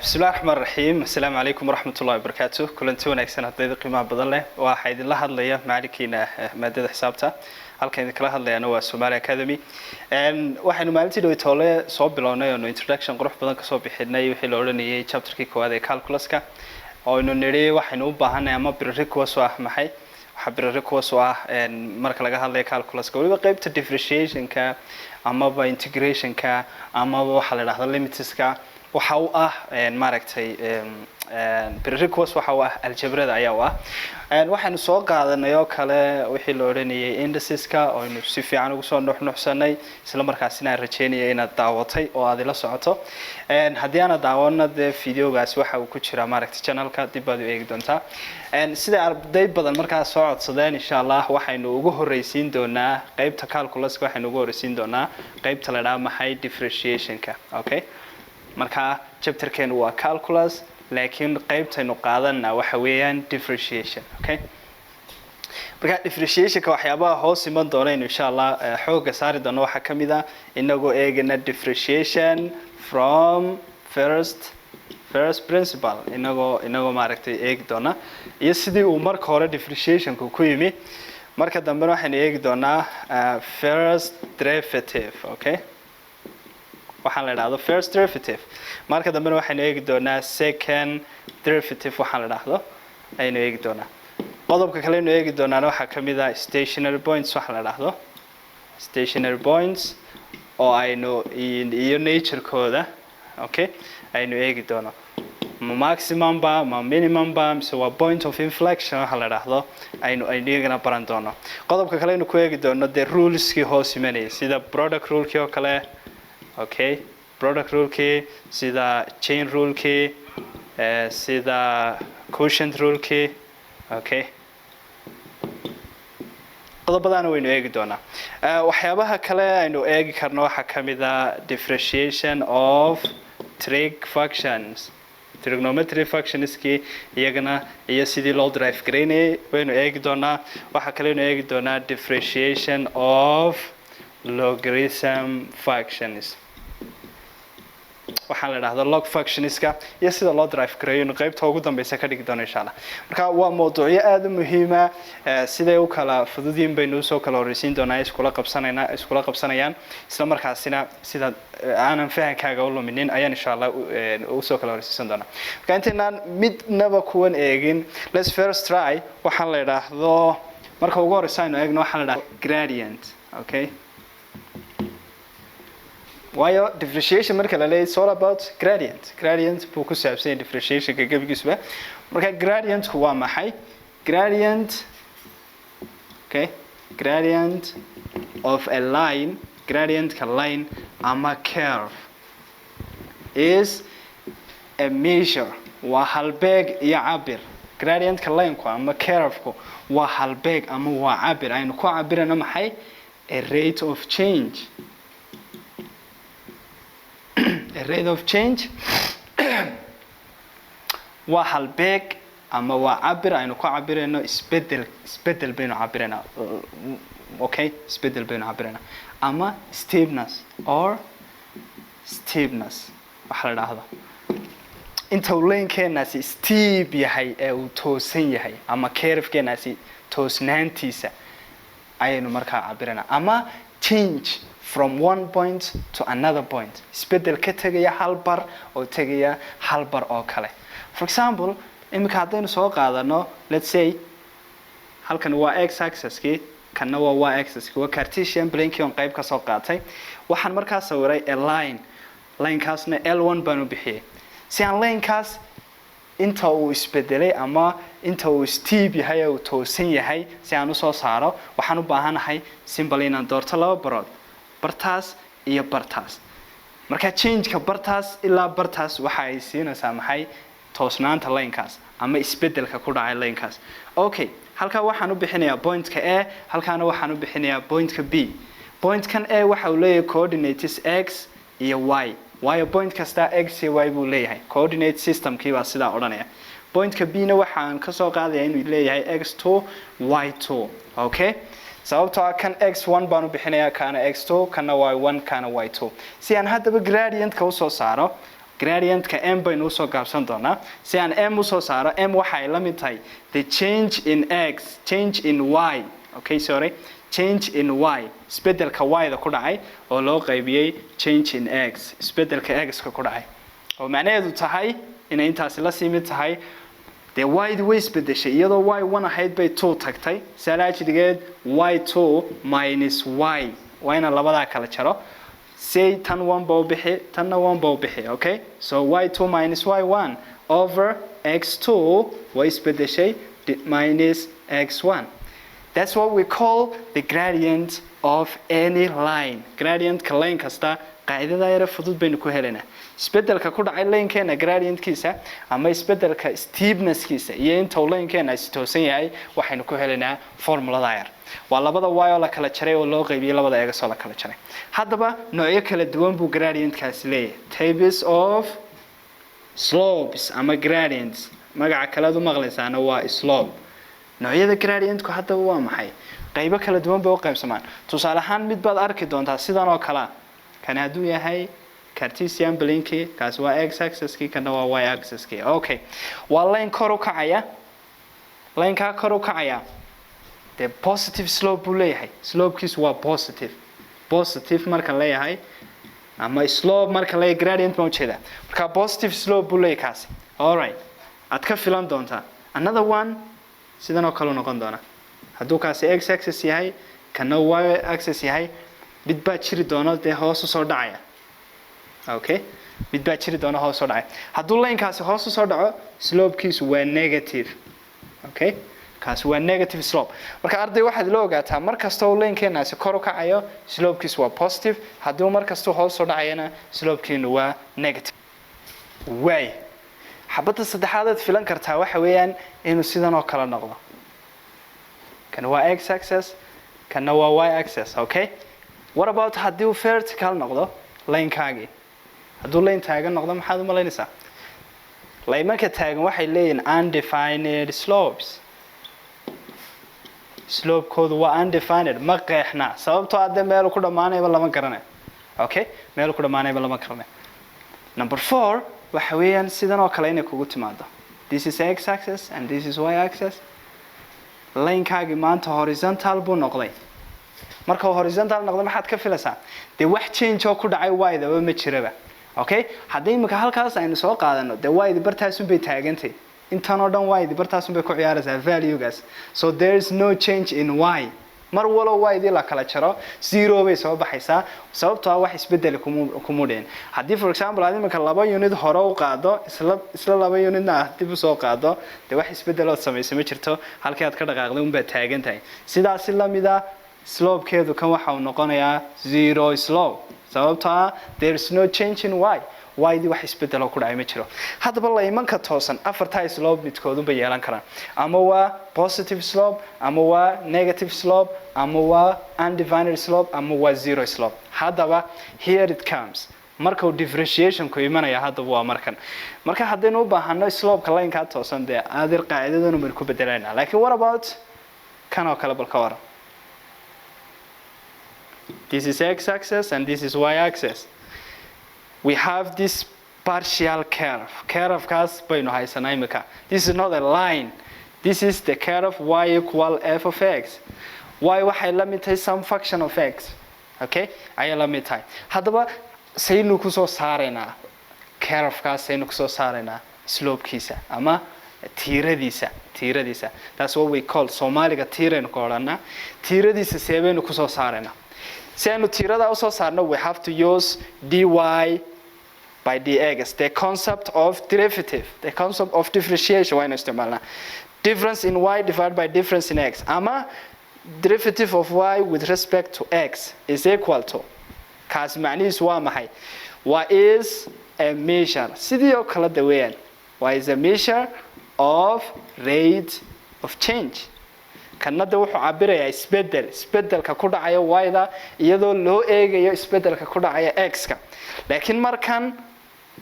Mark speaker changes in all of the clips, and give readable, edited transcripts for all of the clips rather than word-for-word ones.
Speaker 1: Bismillahi raxmaan raxiim. Assalaamu calaykum waraxmatullahi wabarakaatu. Kulanti wanaagsan, ardayda qiimaha badan leh. Waxaa idinla hadlaya macalinkiina maadada xisaabta. Halkan idinkala hadlayana waa Somali Academy. Waxaynu maalintii dhawey toole soo bilownay oonu introduction qurux badan kasoo bixinay wixii la odhanayay chapterkii koowaad ee calculuska, oo aynu nidhi waxaynu u baahanay ama birari kuwa soo ah maxay. Waxaa birari kuwa soo ah marka laga hadlayo calculuska, weliba qeybta differentiationka amaba integrationka amaba waxaa la idhahda limitska, waxa u ah maaragtay birari kuwaas waxa u ah aljabrada ayaa u ah. Waxaynu soo qaadanay oo kale wixii la odhanayay indiceska, oo aynu si fiican ugu soo nuxnuxsanay, isla markaasina aan rajeynaya inaad daawatay oo aad ila socoto. Haddii aana daawana, dee videogaasi waxa uu ku jiraa maaragtay channelka, dib baad u eegi doontaa. Sida arday badan markaas soo codsadeen, insha Allah waxaynu ugu horreysiin doonaa qeybta calculuska, waxaynu ugu horreysiin doonaa qeybta la idhaha maxay, differentiationka. Okay, marka chapterkeenu waa calculus, laakiin qeybtaynu qaadana waxa weeyaan differentiation. Okay, marka differentiationka waxyaabaha hoos iman doonaynu insha Allah xooga saari doono waxaa ka mid ah inagoo eegana differentiation from first principle, inagoo maaragtay eegi doona iyo sidii uu marka hore differentiationku ku yimi. Marka dambena waxaynu eegi doonaa first derivative. Okay, waxaan la idhahdo first derivative. Marka dambena waxaynu eegi doonaa second derivative waxaan la idhaahdo ayaynu eegi doonaa. Qodobka kale aynu eegi doonaana waxaa ka mid ah stationary points, waxaa la idhaahdo stationary points, oo aynu iyo naturekooda, okay, aynu eegi doono, ma maximum ba, ma minimum ba, mise waa point of inflection waxa la idhaahdo, aynu iyagana baran doono. Qodobka kale aynu ku eegi doono dee ruleskii hoos imanayay, sida product rulekii oo kale. Okay, product rulekii, sida chain rulekii, sida quotient rulekii. Okay, qodobadaana waynu eegi doonaa. Waxyaabaha kale aynu eegi karno waxaa ka mid a differentiation of trig functions, trigonometry functionskii iyagana iyo sidii loo derive garaynayay waynu eegi doonaa. Waxaa kale aynu eegi doonaa differentiation of logarithm functions, waxaan la idhahdo log functionska iyo sida loo derive gareeyo, inu qaybta ugu dambeysa ka dhigi doono insha Allah. Marka waa mawduucyo aada u muhiima. Siday u kala fududiin baynu usoo kala horreysiin doonaa, iskula qabsanayna iskula qabsanayaan, isla markaasina sida aanan fahankaaga u luminin ayaan insha Allah usoo kala horreysiisan doonaa. Marka intaynaan midnaba kuwan eegin, let's first try waxaan la idhaahdo, marka ugu horeysa aynu eegno waxaan la idhahdo gradient. Okay, waayo differentiation marka la leeyahy, it's all about gradient. Gradient buu ku saabsan yahay differentiationka gebigiisuba. Marka gradientku waa maxay? Gradient, okay, gradient of a line, gradientka line ama curve is a measure, waa halbeeg iyo cabir. Gradientka lineku ama curveku waa halbeeg ama waa cabir aynu ku cabirano maxay? A rate of change. A rate of change waa halbeeg ama waa cabir aynu ku cabirayno isbedel. Isbedel baynu cabiraynaa. Okay, isbedel baynu cabiraynaa ama steepness, or steepness waxaa la idhaahda inta uu linekeenaasi steep yahay ee uu toosan yahay, ama curvekeenaasi toosnaantiisa ayaynu markaa cabiraynaa, ama change from one point to another point, isbedel ka tegaya hal bar oo tegaya hal bar oo kale. For example, iminka haddaynu soo qaadano, let's say halkan waa x axiskii, kanna waa y axiskii, waa Cartesian planekii oon qayb ka soo qaatay. Waxaan markaa sawiray a line, linekaasna L1 baan u bixiyey. Si aan linekaas inta uu isbedelay ama inta uu steep yahay ee uu toosan yahay si aan usoo saaro, waxaan u baahanahay simple inaan doorto laba barood, bartaas iyo bartaas. Marka changeka bartaas ilaa bartaas waxa ay siinaysaa maxay? Toosnaanta linekaas ama isbedelka ku dhacay linekaas. Okay, halkaa waxaan u bixinayaa pointka A, halkaana waxaan u bixinayaa pointka B. Pointkan A waxa uu leeyahay coordinates x iyo y, waayo point kasta x iyo y buu leeyahay, coordinate systemkii baa sidaa odhanaya. Pointka B na waxaan kasoo qaadaya inuu leeyahay x2, y2. Okay, sababtoo ah kan x1 baan u bixinayaa, kaana x2, kana y1, kana y2. Si aan haddaba gradientka usoo saaro, Gradientka m baynu usoo gaabsan doonaa. Si aan m usoo saaro, m waxa ay la mid tahay the change in x, change in y, okay, sorry, change in y, isbedelka y-da ku dhacay oo loo qaybiyey change in x, isbedelka x-ka ku dhacay, oo macnaheedu tahay inay intaasi la sii mid tahay dee y-du way isbedeshay. Iyadoo y 1 ahayd bay 2 tagtay, saalaajidigeed y 2 minus y. Waa inaan labadaa kala jaro. Say tan 1 ba u bixi, tanna 1 ba u bixi. Okay, so y 2 minus y 1 over x 2 way isbedeshay minus x 1. That's what we call the gradient of any line. Gradientka line kasta qaacidada yare fudud baynu ku helaynaa. Isbedelka ku dhacay linekeena gradientkiisa ama isbedelka steepnesskiisa iyo inta uu linekeena is toosan yahay waxaynu ku helaynaa formulada yar. Waa labada y oo la kala jaray oo loo qaybiyey labada x oo la kala jaray. Haddaba noocyo kala duwan buu gradientkaasi leeyahay. Types of slopes ama gradients, magaca kalead u maqlaysaana waa slope. Noocyada gradientku haddaba waa maxay? Qaybo kala duwan bay u qaybsamaan. Tusaale ahaan, mid baad arki doontaa sidan oo kalea. Kani hadduu yahay Cartesian planeki, kaasi waa x axiskii, kana waa y axiskii. Okay, waa line kor u kacaya. Linekaa kor u kacaya dee positive slope buu leeyahay. Slopekiisu waa positive. Positive marka leeyahay ama slope marka leeyahay, gradient baan ujeedaa. Marka positive slope buu leeyahay kaasi. Alright, aad ka filan doontaa another one sidan oo kale u noqon doona. Hadduu kaasi x axis yahay, kana y axis yahay, mid baa jiri doona dee hoos usoo dhacaya. Okay, mid baa jiri doona hoos usoo dhacaya. Hadduu linekaasi hoos usoo dhaco, slopekiisu waa negative. Okay, kaasi waa negative slope. Marka arday, waxaad la ogaataa, mar kasta uu linekeenaasi kor u kacayo, slopekiisu waa positive. Haddii mar kastuu hoos soo dhacayana, slopekiinu waa negative. Waay, xabadda saddexaad aad filan kartaa waxa weeyaan inuu sidan oo kale noqdo. Kan waa x axis, kanna waa y axis. Okay, what about haddii uu vertical noqdo linekaagii? Hadduu line taagan noqdo, maxaad u malaynaysaa? Laymanka taagan waxay leeyihin undefined slopes. Slopekoodu waa undefined, ma qeexna, sababtoo ah dee meelu ku dhammaanayba lama garanayo. Okay, meelu ku dhammaanayba lama garanayo. Number four waxa weeyaan sidan oo kale inay kugu timaado. This is x axis and this is y axis. Linekaagii maanta horizontal buu noqday. Marka uu horizontal noqday, maxaad ka filaysaa? Dee wax change oo ku dhacay y-daba ma jiraba. Okay, haddii imika halkaas aynu soo qaadano, dee y-di bartaasun bay taagantay. Intan oo dhan y-di bartaasun bay ku ciyaaraysaa valuegaas. So there is no change in y. Mar walow y-dii la kala jaro, zero bay soo baxaysaa, sababtoo ah wax isbedel kumu dhicin. Haddii, for example, aad imika 2 unit hore u qaado, isla 2 unitna aad dib usoo qaado, dee wax isbedelood samaysa ma jirto. Halkii aad ka dhaqaaqday unbaad taagan tahay. Sidaasi lamida slopekeedu kan waxa uu noqonayaa zero slope, sababtoo ah there is no change in y. Y-dii wax isbedeloo ku dhacay ma jiro. Haddaba laymanka toosan afartaa slope midkoodunbay yeelan karaan: ama waa positive slope, ama waa negative slope, ama waa undefined slope, ama waa zero slope. Haddaba here it comes, marka uu differentiationku imanaya. Haddaba waa markan. Marka haddaynu u baahano slopeka linekaa toosan, dee adir qaacidadanu baynu ku bedelanaa. Laakiin what about kan oo kale? Bal ka waran? This is x axis and this is y axis. We have this partial curve. Curve-kaas baynu haysanaa imika. This is not a line. This is the curve y equal f of x. Y waxay la mid tahay some function of x, okay, ayay la mid tahay. Haddaba saynu kusoo saaraynaa curve-kaas? Saynu kusoo saaraynaa slopekiisa ama tiiradiisa? That's what we call, Soomaaliga tiiraynu ka odhanaa. Tiiradiisa see baynu kusoo saaraynaa? Si aynu tiirada usoo saarno, we have to use dy by dx, the concept of derivative, the concept of differentiation. Waynu isticmaalnaa difference in y divided by difference in x, ama derivative of y with respect to x is equal to. Kaasi macnihiisu waa maxay? Waa is a measure, sidii oo kale da weeyaan, waa is a measure of rate of change. Kanna de wuxuu cabirayaa isbedelka ku dhacaya y-da iyadoo loo eegayo isbedelka ku dhacaya x-ka. Laakiin markan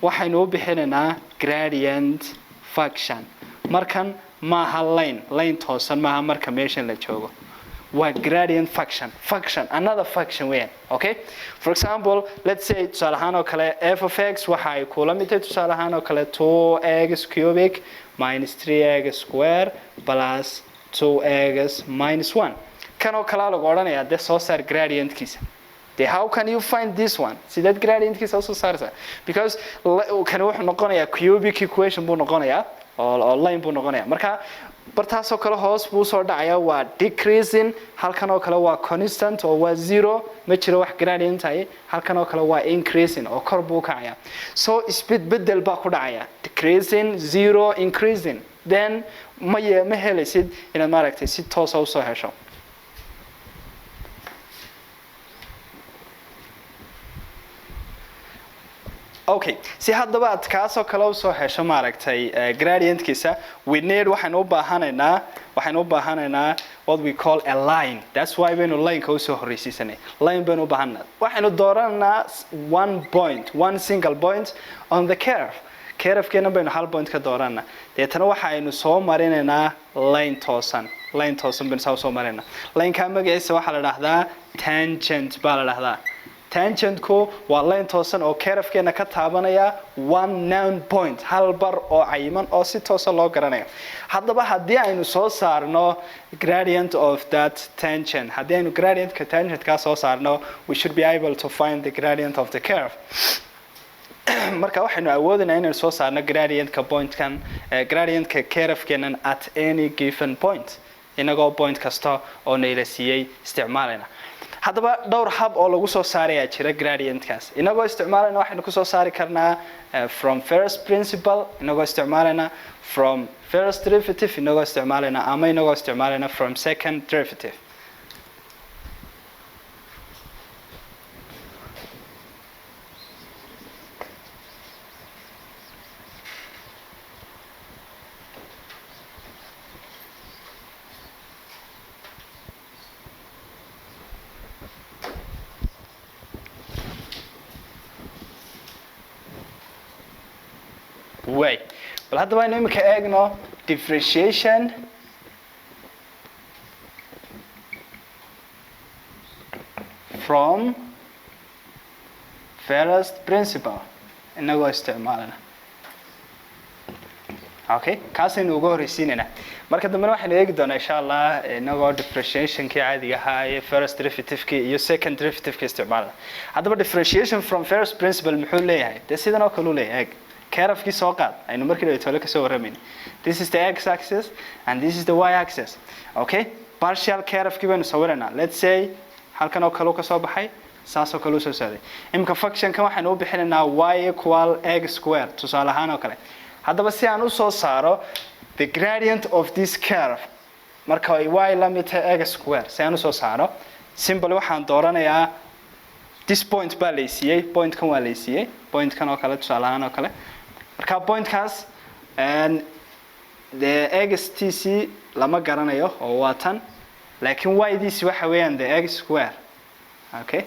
Speaker 1: waxaynu u bixinaynaa gradient function. Markan maaha line, line toosan maaha. Marka meeshan la joogo Waa gradient function, function, another function weeyaan. Okay, for example, let's say, tusaale ahaan oo kale, f of x waxa ay kula mid tahay, tusaale ahaan oo kale, 2x cubic minus 3x square plus 2x minus 1. Kan oo kalea lagu odhanayaa dee soo saar gradientkiisa. De how can you find this one? Sideed gradientkiisa usoo saaraysaa? Because kani wuxuu noqonayaa cubic equation buu noqonayaa oo line buu noqonayaa. Marka bartaasoo kale hoos buu usoo dhacayaa, waa decreasing. Halkan oo kale waa constant oo waa zero, ma jiro wax gradient ahi. Halkan oo kale waa increasing oo kor buu kacayaa. So isbedbedel baa ku dhacaya, decreasing, zero, increasing. Then ma helaysid inaad maaragtay si toosa usoo hesho. Okay, si haddaba aad kaasoo kale usoo hesho maaragtay gradientkiisa, we need, waxaynu u baahanaynaa what we call a line. That's why baynu lineka usoo horreysiisanay. Line baynu u baahanaa. Waxaynu dooranaa one point, one single point on the curve. Curvekeena baynu hal point ka dooranaa. Deetana waxaynu soo marinaynaa line toosan. Line toosan baynu saa usoo marinaynaa. Lineka magaciisa waxaa la dhahdaa tangent baa la dhahdaa. Tangentku waa line toosan oo curvekeena ka taabanaya one known point, hal bar oo cayiman oo si toosan loo garanayo. Haddaba haddii aynu soo saarno gradient of that tangent, haddii aynu gradientka tangentkaa soo saarno, we should be able to find the gradient of the curve. Marka waxaynu awoodinaa inaynu soo saarno gradientka pointkan, gradientka curvekeenan at any given point, inagoo point kasta oo nayla siiyey isticmaalayna. Haddaba dhowr hab oo lagu soo saarayaa jira gradientkaas. Inagoo isticmaalayna, waxaynu kusoo saari karnaa from first principle, inagoo isticmaalayna from first derivative, inagoo isticmaalayna ama inagoo isticmaalayna from second derivative. Way, bal haddaba aynu imika eegno differentiation from first principle inagoo isticmaalana. Okay, kaasaynu uga horreysiinaynaa. Marka dambena waxaynu eegi doonaa, insha Allah, inagoo differentiationkii caadiga ahaa iyo first derivative-kii iyo second derivative-kii isticmaalana. Haddaba differentiation from first principle muxuu leeyahay? Dee sidan oo kale u leeyahay. Eeg, curvekii soo qaad aynu markii dhaweytoole kasoo warramayna. This is the x axis and this is the y axis. Okay, partial curvekii baynu sawiraynaa. Let's say halkan oo kale u kasoo baxay, saas oo kale usoo socday. Imika functionkan waxaynu u bixinaynaa y equal x square, tusaale ahaan oo kale. Haddaba si aan usoo saaro the gradient of this curve marka ay y la mid tahay x square, si aan usoo saaro, simple, waxaan dooranayaa this point baa laysiiyey. Pointkan waa laysiiyey, pointkan oo kale, tusaale ahaan oo kale. Marka pointkaas dee x t c lama garanayo oo waa tan, laakiin y diisi waxa weeyaan the x square. Okay,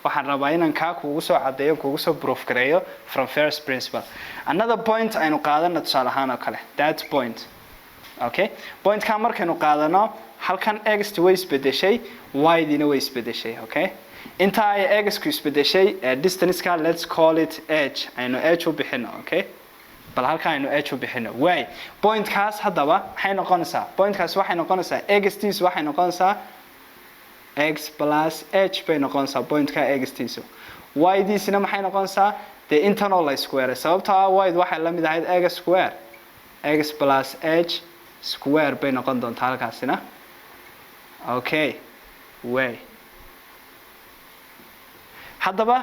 Speaker 1: waxaan rabaa inaan kaa kugu soo caddeeyo, kugu soo proof gareeyo from first principle. Another point aynu qaadano, tusaale ahaan oo kale, that point. Okay, pointkaa markaynu qaadano, halkan x way isbedeshay, y-diina way isbedeshay. Okay, inta ay x-ku isbedeshay distance-ka, let's call it h, aynu h u bixino. Okay, bal halka aynu h u bixino. Way, pointkaas haddaba maxay noqonaysaa? Pointkaas waxay noqonaysaa, x-tiisu waxay noqonaysaa x plus h bay noqonaysaa pointka x-tiisu. Y-diisina maxay noqonaysaa? Dee intan oo la square, sababtoo ah y waxay la mid ahayd x square, x plus h square bay noqon doontaa halkaasina. Okay, way, haddaba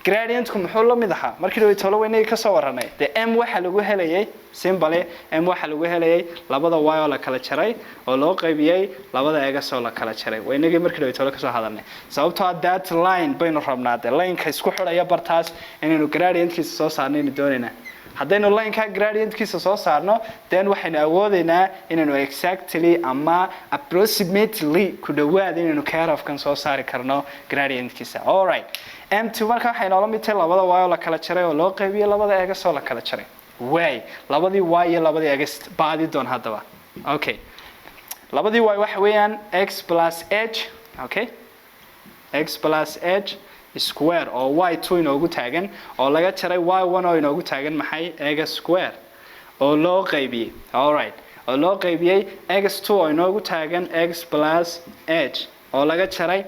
Speaker 1: gradientku muxuu la mid ahaa markii dhawey tolo weynagii kasoo warranay? Dee m waxaa lagu helayay simple, m waxaa lagu helayay labada y oo la kala jaray oo loo qaybiyey labada x oo la kala jaray. Waynagii markii dhawey tolo kasoo hadalnay. Sababtoo ah that line baynu rabnaa, dee lineka isku xidhaya bartaas inaynu gradientkiisa soo saarno aynu doonaynaa. Haddaynu lineka gradientkiisa soo saarno, then waxaynu awoodeynaa inaynu exactly ama approximately, ku dhawaad, inaynu curvekan soo saari karno gradientkiisa. Alright, m2 marka waxay noola mid tahay labada y oo la kala jaray oo loo qaybiyey labada x oo la kala jaray. Way, labadii y iyo labadii x baadi doon haddaba. Okay. Labadii y waxa weeyaan x plus h, okay, x plus h square oo y2 inoogu taagan, oo laga jaray y1 oo inoogu taagan maxay? X square, oo loo qaybiyey, alright, oo loo qaybiyey x2 oo inoogu taagan x plus h, oo laga jaray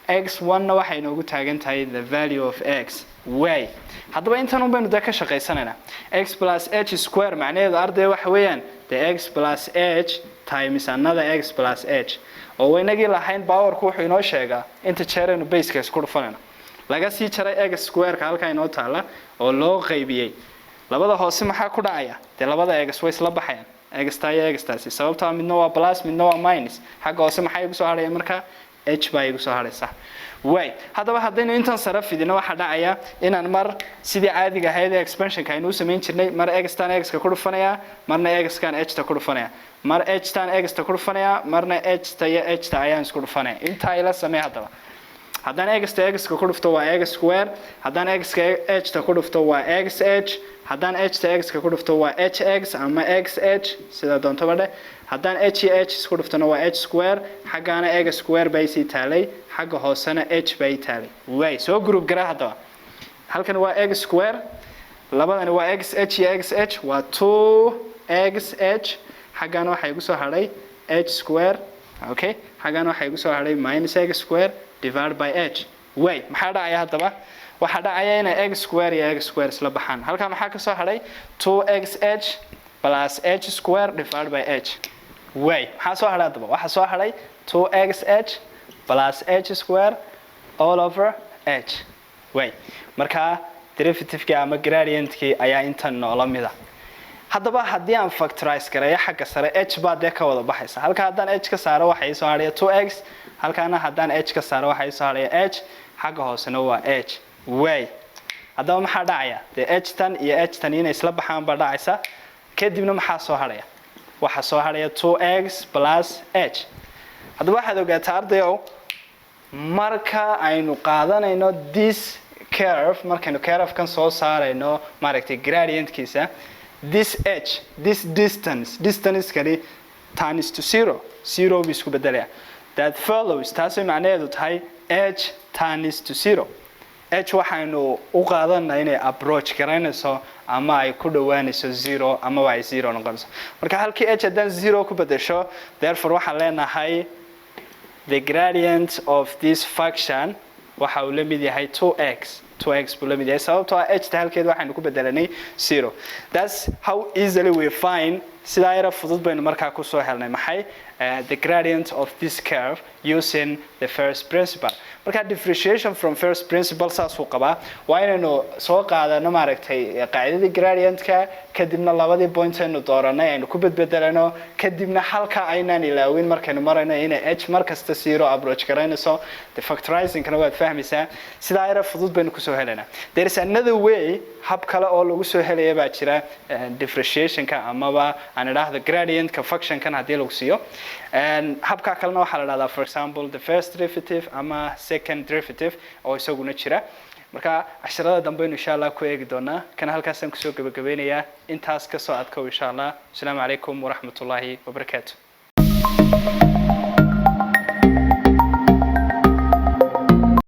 Speaker 1: x1 na waxay inoogu taagan tahay the value of x y. Haddaba intan un baynu dee ka shaqaysanaynaa. X plus h square macnaheedu, arday, waxa weeyaan the x plus h times another x plus h, oo waynagii lahayn powerku wuxuu inoo sheegaa inta jeer aynu baseka isku dhufanayno, laga sii jaray x squareka halkaa inoo taala, oo loo qaybiyey labada hoose. Maxaa ku dhacaya? Dee labada x way isla baxayaan, x-ta iyo x-taasi, sababtaa midna waa plus, midna waa minus. Xagga hoose maxaa igu soo hadhaya marka? H baa igu soo hadhaysa way. Haddaba haddaynu intan sare fidino, waxaa dhacaya inaan mar sidii caadiga ahayd ee expansionka aynu u samayn jirnay, mar x-tan x-ka ku dhufanaya, marna x-kan h-ta ku dhufanaya, mar h-tan x-ta ku dhufanaya, marna h-ta iyo h-ta ayaan isku dhufanaya. Intaa ila samee. Haddaba haddaan x-ta x-ka ku dhufto waa x square, haddaan x-ka h-ta ku dhufto waa x h, haddaan h-ta x-ka ku dhufto waa h x ama x h, sida doontaba dheh. Haddaan h iyo h isku dhuftona waa h square. Xaggaana x square bay sii taalay, xagga hoosena h bay taalay. Way soo group gara. Haddaba halkan waa x square, labadani waa x h iyo x h, waa two x h. Xaggaana waxaa igu soo hadhay h square, okay, xaggaana waxaa igu soo hadhay minus x square divided by h. Way maxaa dhacaya haddaba? Waxaa dhacaya inay x square iyo x square isla baxaan. Halkaa maxaa ka soo hadhay? Two x h plus h square divided by h. Way maxaa soo hadhay haddaba? Waxaa soo hadhay two x h plus h square all over h. Way markaa derivativekii ama gradientkii ayaa intan noola mida. Haddaba haddii aan factorize gareeyo xagga sare, h baa dee ka wada baxaysa. Halka haddaan h ka saaro, waxaa ii soo hadhaya two x. Halkaana haddaan h ka saaro, waxaa ii soo hadhaya h. Xagga hoosena waa h. Way haddaba maxaa dhacaya? Dee h tan iyo h tan inay isla baxaan baa dhacaysa. Kadibna maxaa soo hadhaya? Waxaa soo hadhaya two x plus h. Haddaba waxaad ogaataa, ardayow, marka aynu qaadanayno this curve, markaynu curve-kan soo saarayno, maaragtay, gradientkiisa, this h, this distance, distance-kani tends to zero, zero buu isku bedelaya. That follows, taasay macnaheedu tahay h tends to zero. H waxaynu u qaadanaa inay approach garaynayso ama ay ku dhawaanayso zero, amaba ay zero noqonayso. Marka halkii h haddaan zero ku bedesho, therefore waxaan leenahay the gradient of this function waxa uu la mid yahay 2x. 2x buu la mid yahay, sababtoo ah h ta halkeed waxaynu ku bedelanay zero. That's how easily we find. Sidaa yara fudud baynu markaa kusoo helnay maxay? The gradient of this curve using the first principle. Marka differentiation from first principle saasuu qabaa. Waa inaynu soo qaadano, maaragtay, qaacidadii gradientka, kadibna labadii point aynu dooranay aynu ku bedbedelano, kadibna halka aynaan ilaawin markaynu marayno inay h mar kasta zero approach garaynayso. The factorizingkana waad fahmaysaa. Sidaa yara fudud baynu kusoo helaynaa. There is another way, hab kale oo lagu soo helaya baa jira differentiationka amaba aan idhaahdo gradientka functionkan haddii lagu siiyo. Habka kalena waxaa la dhahdaa, for example, the first derivative ama second derivative oo isaguna jira. Marka casharada dambe insha Allah ku eegi doonaa. Kana halkaasaan kusoo gabagabeynayaa. Intaas kasoo adkow insha Allah. Asalaamu calaykum waraxmat ullaahi wabarakaatu.